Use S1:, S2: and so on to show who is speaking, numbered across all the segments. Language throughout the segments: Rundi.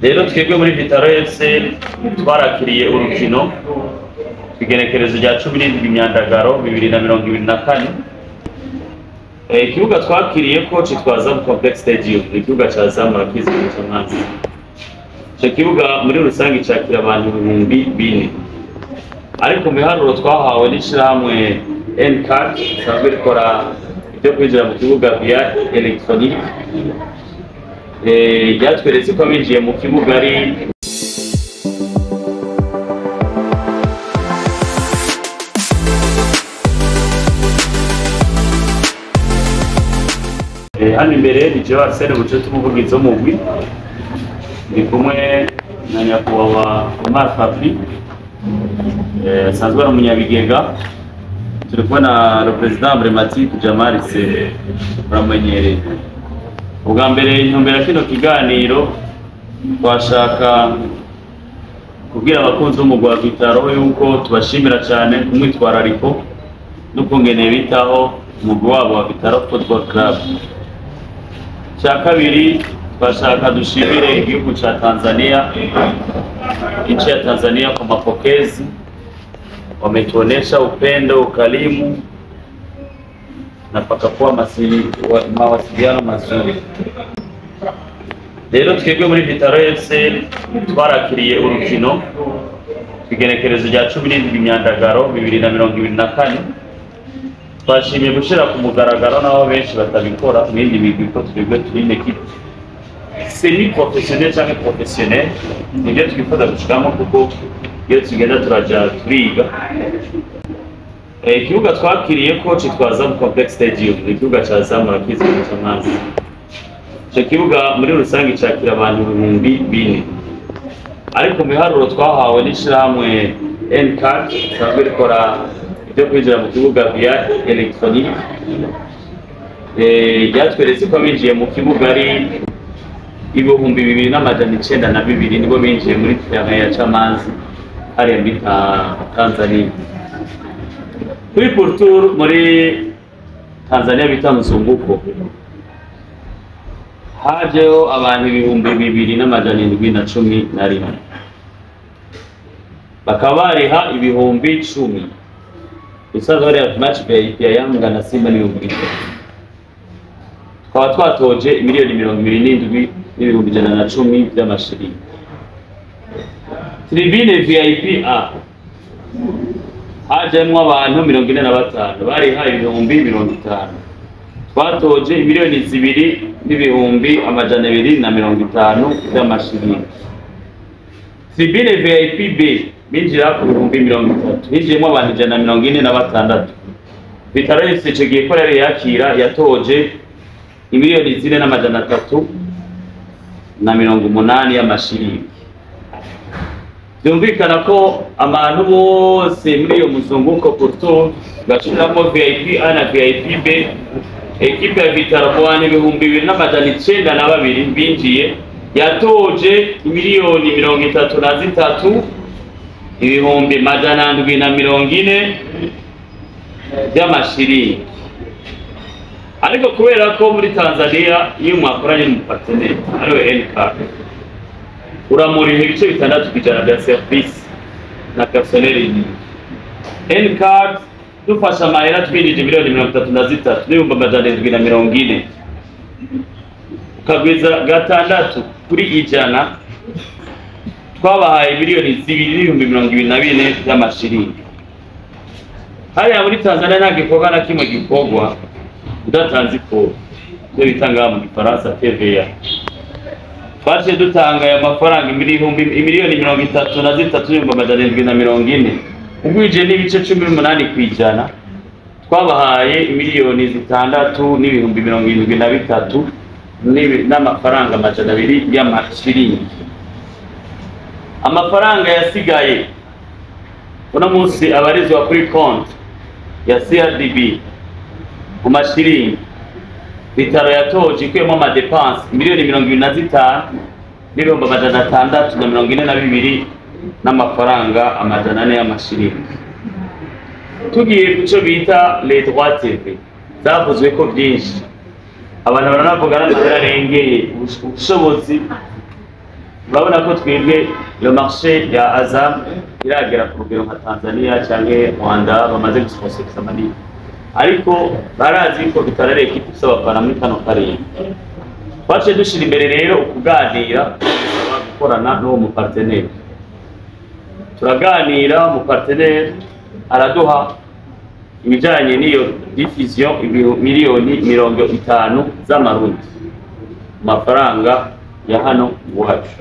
S1: Rero twebwe muri Vital'O FC twarakiriye urukino igenekerezo rya 17 Myandagaro 2024. Ikibuga twakiriye ko citwa Azam Complex Stadium, ni ikibuga ca Azam, murakizi, c'amazi. Ico kibuga muri rusange cakira abantu 4000, ariko mu biharuro twahawe n'ishirahamwe NCAT risanzwe rikora ibyo kwinjira mu kibuga via électronique, ryatweretse ko abinjiye mu kibuga ari hano imbere ni jewe Arsene Bucuti, umuvugizi w'umugwi. Ndi kumwe na nyakubahwa Omar Papi, asanzwe ari umunyabigega. Turi kumwe na le président emblématique Jamal Sere, uramenyereye. Ubwa mbere, intumbero ya kino kiganiro, twashaka kubwira abakunzi b'umugwi wa Vital'O yuko tubashimira cyane ku mwitwarariko n'ukungene bitaho umugwi wabo wa Vital'O Football Club. Cya kabiri, twashaka dushimire igihugu ca Tanzania, nchi ya Tanzania kwa mapokezi. Wametuonesha upendo, ukarimu na pakakuwa mawasiliano mazuri. Rero twebwe muri Vital'O FC twarakiriye urukino igenekerezo rya 17 Myandagaro 2024. Twashimiye gushyira ku mugaragaro, n'aho benshi batabikora mu yindi migwi, ko twebwe turi une équipe semi professionnel cyangwa professionnel. Nibyo twifuza gushikamo, kuko iyo tugenda turaja turiga. Ikibuga twakiriye ko citwa Azam Complex Stadium, ni ikibuga ca Azam, murakizi, c'amazi. Ico kibuga muri rusange cakira abantu 4000, ariko mu biharuro twahawe n'ishirahamwe NCAT risanzwe rikora ibyo kwinjira mu kibuga via électronique, ryatweretse ko abinjiye mu kibuga ari 2902. Nibo binjiye muri terrain ya Chamazi hariya muri Tanzania. Kuri pourtour, muri Tanzania bita Mzunguko, hajeho abantu 2711, bakaba bariha 10,000. Bisanzwe hariya match VIP ya Yanga na Simba ni 30,000. Tukaba twatoje 27,110,000 by'amashiringi. Tribune VIP A hajemwo abantu 45, bariha 50,000. Twatoje 2,250,000 by'amashiringi. Tribune VIP B binjira ku 30,000, hinjiyemo abantu 146. Vital'O FC ico gihe ko yari yakira yatoje 4,380,000 y'amashiringi. Byumvikana ko abantu bose muri iyo muzunguko pourtour, gashiramo VIP A na VIP B, ekipe ya Vital'O mu bantu 2902 binjiye yatoje 33,740,000 by'amashiringi. Ariko kubera ko muri Tanzania iyo mwakoranye n'umu partenaire ariwe NK, uramuriha ibice 6% bya service na personnel. NK dufasha amahera twinjije 33,740,000, ukagwiza 6%, twabahaye 2,024,000 by'amashiringi. Hariya muri Tanzania nta gikorwa na kimwe gikorwa udatanze ikoro, ibyo bita ngaha mu Gifaransa TVA. Twaciye dutanga aya mafaranga 33,740,000, ugwije n'ibice 18%, twabahaye 6,073,200 n'amafaranga 200 y'amashiringi. Amafaranga yasigaye uno munsi abarizwa kuri konti ya CRDB mu mashiringi Vital'O yatoje, ikuyemo ama dépenses, 25,642,400 n'amafaranga 400 y'amashiringi. Tugiye ku cyo bita les droits TV, zavuzwe ko byinshi, abantu baranavuga n'amahera arengeye ubushobozi. Urabona ko twebwe le marché ya Azam iragera ku rugero nka Tanzania canke Rwanda bamaze gusponsoriza amaligi, ariko barazi ko Vital'O ari ekipe ifise abafana muri kano karere. Twaciye dushira imbere rero ukuganira, gukorana n'uwo mupartenaire. Turaganira, umupartenaire araduha ibijanye n'iyo diffusion 50 miliyoni z'amarundi, amafaranga ya hano iwacu.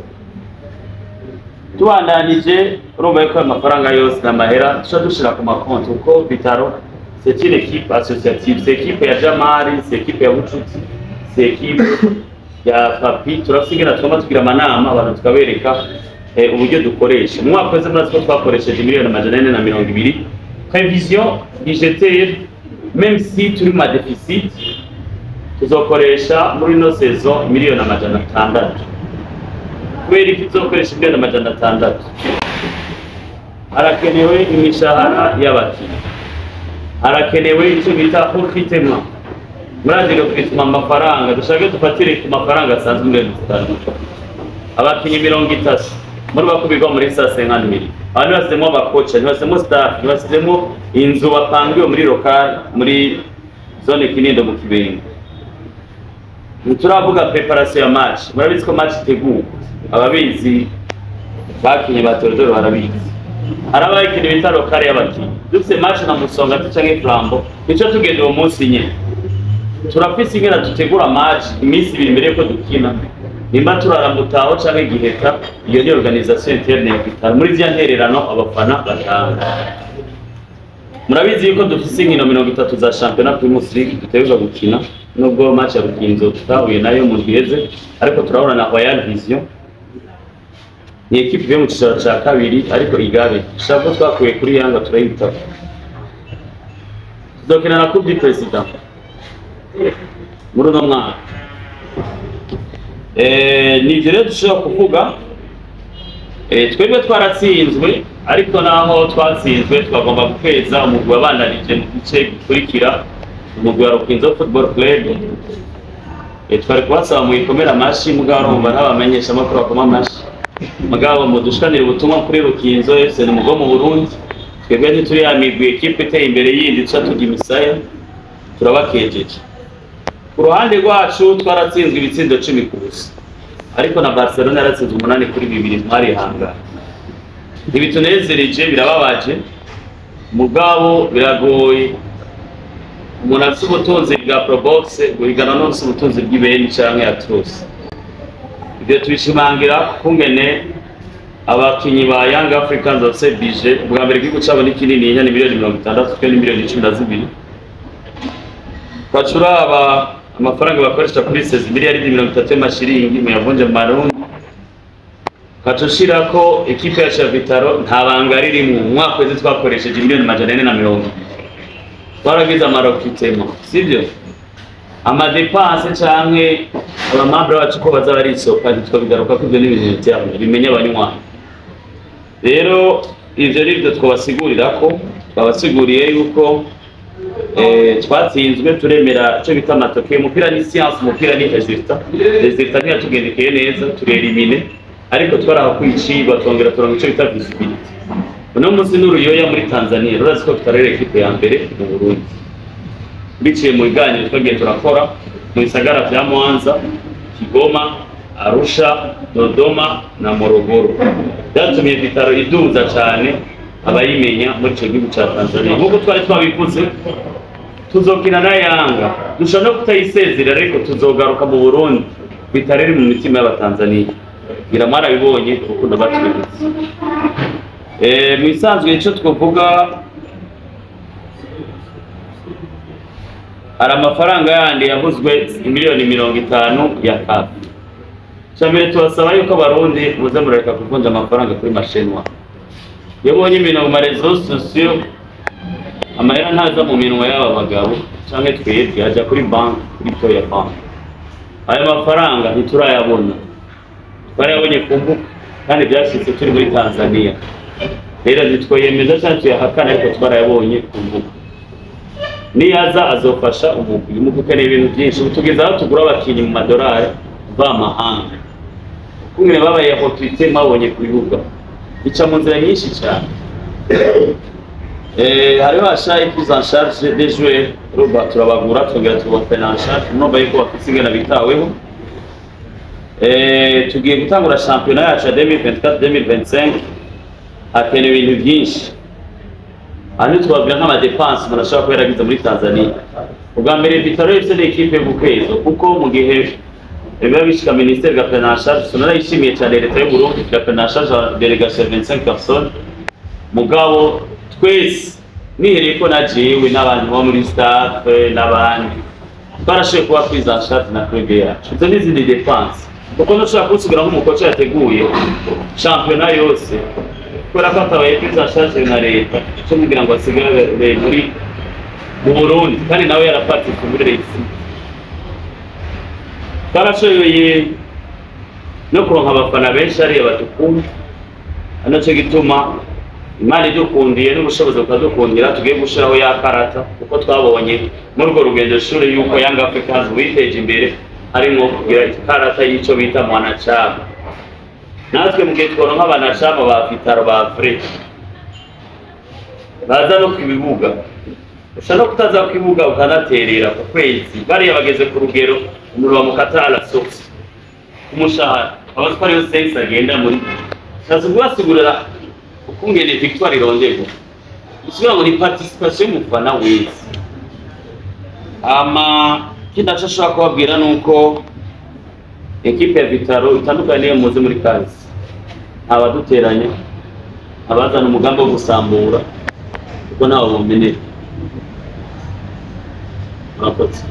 S1: Tubandanije, urumva yuko ayo mafaranga yose n'amahera tuca dushira ku makonti, kuko Vital'O c'est une équipe associative, c'est équipe ya Jamari, c'est équipe ya Bucuti, c'est équipe ya Papi. Turafise ingene tugomba tugira amanama abantu tukabereka uburyo dukoresha. Mu mwaka wese murazi ko twakoresheje 420 miliyoni. Prévision budgétaire, même si turi mu déficit, tuzokoresha muri ino saison 600 miliyoni. Kubera iki tuzokoresha 600 miliyoni? Harakenewe imishahara y'abakinnyi, harakenewe icyo bita recrutement. Murazi recrutement, amafaranga dushake dufatire ku mafaranga asanzwe 3 miliyoni, abakinnyi 30 muri bakubirwa muri sa 50 miliyoni. Abantu ntibasizemo abakoca, ntibasizemo staff, ntibasizemo inzu bapangiwe muri local muri zone Kinindo mu Kibenga. Ntituravuga préparation ya match. Murabizi ko match iteguwe, ababizi bakinye ba Torodoro barabizi. Harabaye ikintu bita local y'abakinyi. Dufise match na Musonga canke Flambeau, nico tugenda uwo munsi nyene. Turafise ingene dutegura match iminsi 2 mbere yuko dukina, nimba turaramutaho canke Giheta. Iyo ni organisation interne ya Vital'O muri zya ntererano abafana batanga. Murabizi yuko dufise inkino 30 za championnat Primus League dutegerezwa gukina, nubwo match ya Rukinzo tutahuye nayo mu ndwi, ariko turahura na Royal Vision, ni ekipe ivuye mu cicaro ca kabiri, ariko igabe shapo twakuye kuri Yanga turayitaba. Tuzokina na Coupe du Président muri uno mwaka. Ni ivyo rero dushobora kuvuga. Twebwe twaratsinzwe, ariko naho twatsinzwe twagomba gukweza umugwi wabandanije mu gice gikurikira, umugwi wa Rukinzo Football Club. Twari kubasaba muyikomere amashi, mugabo urumva ntabamenyesha amakuru bakoma amashi. Mugabo mudushikanire ubutumwa kuri Rukinzo FC, ni umugwi wo mu Burundi. Twebwe ntituri ya migwi ekipe iteye imbere yindi tuca turya imisaya. Turabakejeje. Ku ruhande rwacu twaratsinzwe ibitsindo 10-0, ariko na Barcelona yaratsinzwe 8-2. Twarihangana, ntibitunezereje, birababaje, mugabo biragoye umuntu afite ubutunzi bwa Probox guhigana n'ufite ubutunzi bw'ibeni canke ya Trus. Ibyo tubishimangira kungene abakinyi ba Young Africans bafise budget. Bwa mbere igihugu cabo ni kinini, ni 60 miliyoni, twe ni 12 miliyoni. Twacuraba amafaranga bakoresha kuri sezi, 30 miliyari y'amashiringi muyavunje mu marundi, ukaca ushirako ekipe yacu ya Vital'O. Nta banga ririmwo, mu mwaka weze twakoresheje 420 miliyoni. Twaragize amarecrutement, sivyo, amadépenses canke abamembres bacu ko baza barisopa, ntitwobigaruka ko ivyo ni ibintu vyabo bimenya abanywanyi. Rero ivyo nivyo twobasigurira ko twabasiguriye yuko twatsinzwe, turemera icyo bita amatoke. Umupira ni science, umupira ni résultat. Résultat ntiyatugendekeye neza, turélimine, ariko twarahakuye icigwa, twongera turonka ico bita visibility. Uno munsi n'uruyoya muri Tanzania rurazi ko tutarera ekipe ya mbere mu Burundi, biciye mu biganiro twagiye turakora mu bisagara vya Mwanza, Kigoma, Arusha, Dodoma na Morogoro. Byatumye Vital'O iduza cane abayimenya muri ico gihugu ca Tanzania. Nk'uko twari twabivuze, tuzokina na Yanga, dushobora no kutayisezerera, ariko tuzogaruka mu Burundi. Vital'O iri mu mitima y'Abatanzaniya, ngira mwarabibonye urukundo batweretse. Mu isanzwe icyo twavuga, hari amafaranga yandi yavuzwe, 50 miliyoni ya CAF. Mbere tubasaba yuko Abarundi muze murareka kuvunja amafaranga kuri mashenwa. Iyo ubonye ibintu mu maréseaux sociaux, amahera ntaza mu minwa y'aba bagabo canke twebwe, aja kuri banki, kuri to ya banki. Ayo mafaranga ntiturayabona, twarayabonye ku mbuga kandi byashitse turi muri Tanzania. Rero ntitwoyemeza canke tuyahakana, ariko twarayabonye ku mbuga. Niyaza azofasha umugwi. Umugwi ukeneye ibintu byinshi. Ubu tugeze aho tugura abakinyi mu madolari mvamahanga. Kungene babaye recruté mwabonye ku bibuga, bica mu nzira nyinshi cyane. Hariho achat et prise en charge des joueurs. Urumva turabagura, twongera tubaprena en charge. Murumva yuko bafise ingene bitaweho. Tugiye gutangura shampiyona yacu ya 2024 2025, hakenewe ibintu byinshi. Aha ntitwabwira nk'ama dépenses umuntu ashobora kuba yaragize muri Tanzania. Ubwa mbere, Vital'O FC ni équipe y'ukwezi, kuko mu gihe biba bishika, ministère igaprena en charge. Tunarayishimiye cyane leta y'u Burundi, igaprena en charge délégation ya 25 personnes. Mugabo twese, nihereye ko na jewe n'abantu bo muri staff n'abandi, twarashoboye kuba prise en charge na club yacu. Izo n'izindi dépenses, kuko ntushobora kuwusigura nk'umu coach yateguye shampiyona yose, kubera ko atabaye prise en charge na leta, cyo kugira ngo asigare muri mu Burundi, kandi nawe yaraparticipe muri réussite. Twarashoboye no kuronka abafana benshi hariya badukunda. Naco gituma Imana idukundiye n'ubushobozi bukadukundira, tugiye gushiraho ya karata, kuko twabonye muri urwo rugendo shuri yuko Young Africans witeje imbere harimwo kugira ikarata y'ico bita mwanachama. Natwe mu gihe tworonka abanachama ba Vital'O ba vrai baza no ku bibuga, ushobora no kutaza ku kibuga ukanaterera ku kwezi. Bariya bageze ku rugero umuntu bamukata à la source ku mushahara, abazi ko ariyo sense agenda muri shaza kubasigurira ukungene victoire ironderwa. Bisigura ngo ni participation y'umufana wese. Ama ikindi naco ashobora kubabwira ni uko équipe ya Vital'O itandukanye n'iyo muzi muri kazi. Ntabaduteranya, abazana umugambi wo gusambura, kuko ntawo bumenera. Murakoze.